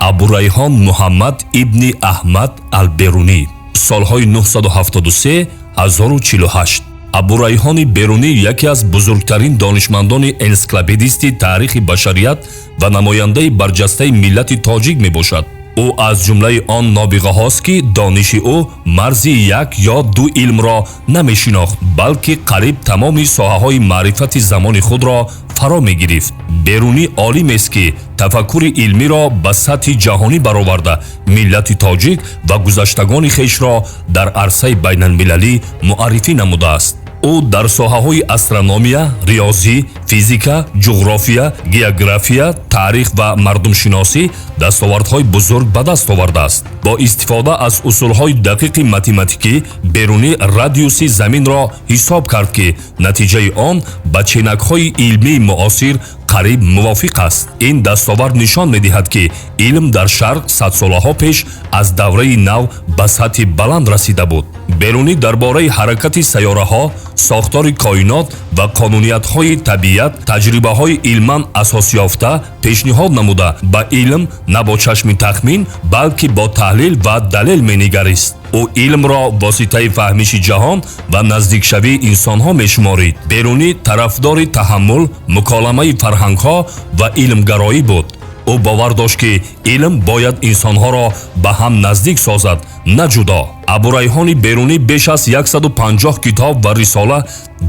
Абурайҳон Муҳаммад ибни Аҳмад Алберунӣ, солҳои 973 1048. Абурайҳони Берунӣ яке аз бузургтарин донишмандони энсиклопедисти таърихи башарият ва намояндаи барҷастаи миллати тоҷик мебошад. Ӯ аз ҷумлаи он нобиғаҳост, ки дониши ӯ марзи як ё ду илмро намешинохт, балки қариб тамоми соҳаҳои маърифати замони худро фаро мегирифт. Берунӣ олимест, ки тафаккури илмиро ба сатҳи ҷаҳонӣ бароварда, миллати тоҷик ва гузаштагони хешро дар арсаи байналмилалӣ муаррифӣ намудааст. Ӯ дар соҳаҳои астрономия, риёзӣ, физика, ҷуғрофия, география, таърих ва мардумшиносӣ дастовардҳои бузург ба даст овардааст. Бо истифода аз усулҳои дақиқи математикӣ Берунӣ радиуси заминро ҳисоб кард, ки натиҷаи он ба ченакҳои илмии муосир қариб мувофиқ аст. Ин дастовард нишон медиҳад, ки илм дар Шарқ садсолаҳо пеш аз давраи нав ба сатҳи баланд расида буд. Берунӣ дар бораи ҳаракати сайёраҳо, сохтори коинот ва қонуниятҳои табиат таҷрибаҳои илман асосёфта пешниҳод намуда, ба илм на бо чашми тахмин, балки бо таҳлил ва далел менигарист. Ӯ илмро воситаи фаҳмиши ҷаҳон ва наздикшавии инсонҳо мешуморид. Берунӣ тарафдори таҳаммул, муколамаи фарҳангҳо ва илмгароӣ буд. Ӯ бовар дошт, ки илм бояд инсонҳоро ба ҳам наздик созад, на ҷудо. Абурайҳони Берунӣ беш аз 150 китоб ва рисола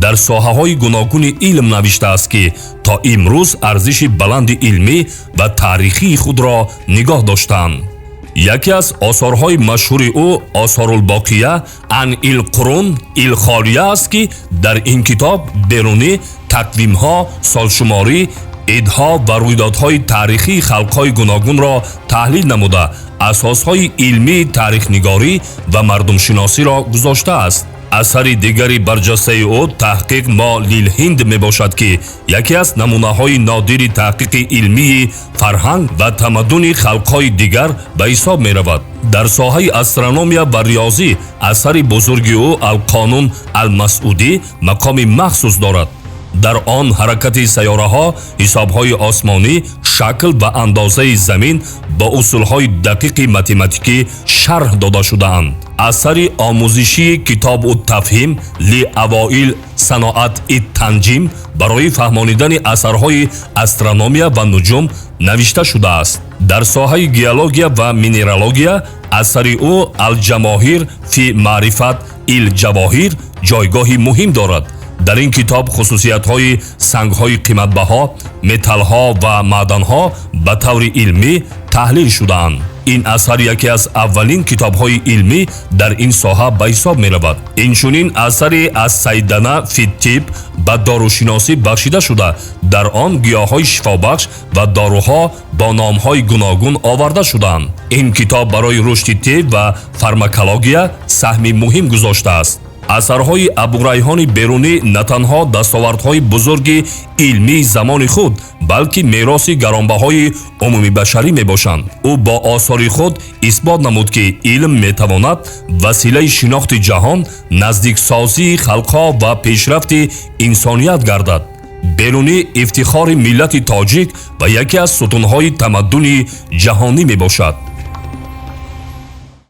дар соҳаҳои гуногуни илм навиштааст, ки то имрӯз арзиши баланди илмӣ ва таърихии худро нигоҳ доштаанд. Яке аз осорҳои машҳури ӯ Осорулбоқия ан илқурун илхолия аст, ки дар ин китоб Берунӣ тақвимҳо, солшуморӣ, идҳо ва рӯйдодҳои таърихии халқҳои гуногунро таҳлил намуда, асосҳои илмии таърихнигорӣ ва мардумшиносиро гузоштааст. Асари дигари барҷастаи ӯ Таҳқиқ мо лилҳинд мебошад, ки яке аз намунаҳои нодири таҳқиқи илмии фарҳанг ва тамаддуни халқҳои дигар ба ҳисоб меравад. Дар соҳаи астрономия ва риёзӣ асари бузурги ӯ Алқонун Алмасудӣ мақоми махсус дорад. Дар он ҳаракати сайёраҳо, ҳисобҳои осмонӣ, шакл ва андозаи замин бо усулҳои дақиқи математикӣ шарҳ дода шудаанд. Асари омӯзишии Китобу тафҳим ли авоил саноат ит танҷим барои фаҳмонидани асарҳои астрономия ва нуҷум навишта шудааст. Дар соҳаи геология ва минералогия асари ӯ Алҷамоҳир фи маърифат илҷавоҳир ҷойгоҳи муҳим дорад. Дар ин китоб хусусиятҳои сангҳои қиматбаҳо, металлҳо ва маъданҳо ба таври илмӣ таҳлил шудаанд. Ин асар яке аз аввалин китобҳои илмӣ дар ин соҳа ба ҳисоб меравад. Инчунин асари Аз Сайдана фиттиб ба дорушиносӣ бахшида шуда, дар он гиёҳҳои шифобахш ва доруҳо бо номҳои гуногун оварда шудаанд. Ин китоб барои рушди тиб ва фармакология саҳми муҳим гузоштааст. Асарҳои Абурайҳони Берунӣ на танҳо дастовардҳои бузурги илмии замони худ, балки мероси гаронбаҳои умумибашарӣ мебошанд. Ӯ бо осори худ исбот намуд, ки илм метавонад василаи шинохти ҷаҳон, наздиксозии халқҳо ва пешрафти инсоният гардад. Берунӣ ифтихори миллати тоҷик ва яке аз сутунҳои тамаддуни ҷаҳонӣ мебошад.